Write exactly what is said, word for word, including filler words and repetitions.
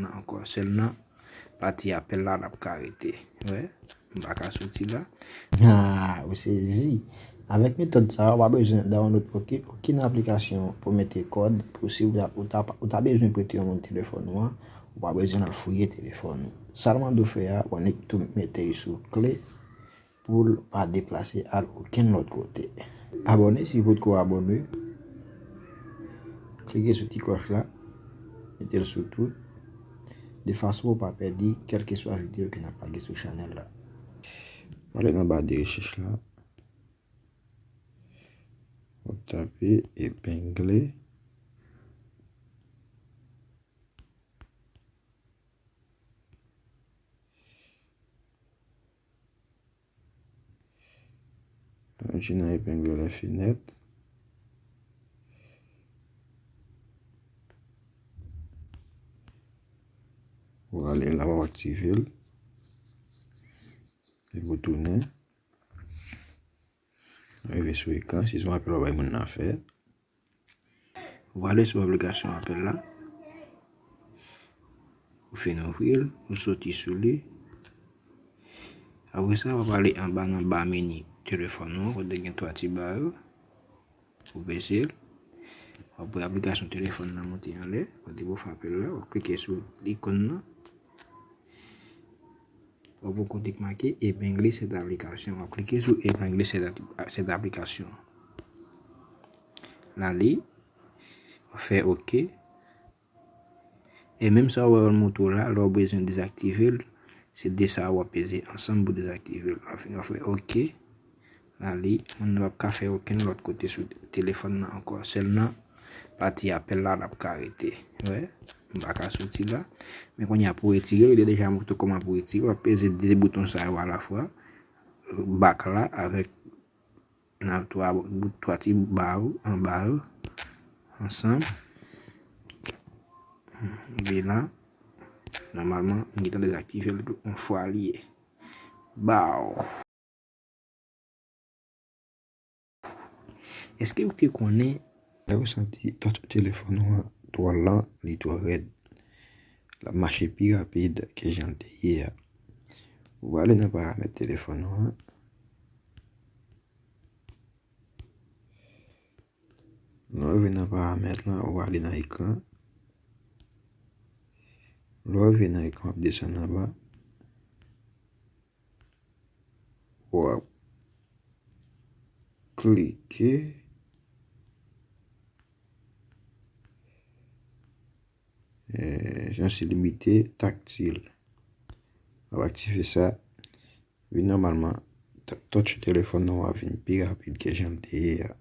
Nan ankò, sèl nan pati apèl la n ap ka rete. Wè, m pa ka soti la. Ah, ou sezi. Avèk metòd sa a, ou pa bezwen download okenn, okenn aplikasyon pou mete kòd, pou si ou ta, ou ta, ou ta bezwen prete yon moun telefòn ou an, ou pa bezwen al fouye telefòn ou. Sa l mande w fè a, w annik tou mete l sou kle pou l pa deplase al okenn lòt kote. Abòne si w potko abòne. Klike sou ti klòch la, mete l sou tout, de fason pou w pa pèdi kèlkeswa videyo ke n ap lage sou chanèl la. W ale nan ba de rechèch la, w ap tape epengle. Antre nan epengle fenèt. Ou ale la, w ap aktive l. Epi w tounen. Rive sou ekran, si se yon apèl w ap bay moun nan fè. Ou ale sou aplikasyon apèl la. Ou fin ouvri l, ou soti sou li. Apre sa, w ap ale anba nan ba meni telefòn ou, kote gen twa ti ba yo. Ou peze l. W ap wè aplikasyon telefòn nan monte anlè, kote pou fè apèl la. W ap klike sou ikòn nan. W ap wè kote k make épingler cette application. W ap klike sou épingler cette, cette application. L ale, w fè oke. E menm sa w wè yo montre w la, lè w bezwen dezaktive l, se de sa a w ap peze ansanm pou dezaktive l. Anfen, w ap fè oke. L ale, moun nan p ap ka fè okenn lòt kote sou telefòn nan ankò. Sèl nan pati apèl la l ap ka rete. Wè, m pa ka soti la. Men kounye a pou retire l, li deja montre w kòman pou retire l. W ap peze de bouton sa yo alafwa. Bak la avèk nan twa bout, twa ti ba yo, anba yo, ansanm. Epi la, nòmalman, m gentan dezaktive l tou, yon fwa li ye. Baw! Èske ou te konnen lè ou santi touch telefòn ou an twò lan, li twò rèd, l ap mache pi rapid ke jan l te ye a? Ou ale nan paramèt telefòn ou an. Lè w rive nan paramèt la, ou ale nan ekran. Lè w rive nan ekran, w ap desann anba. W ap klike, eh, sensibilite taktil. W ap aktive sa. Epi nòmalman, t-, touch telefòn nan w ap vin pi rapid ke jan l te ye a.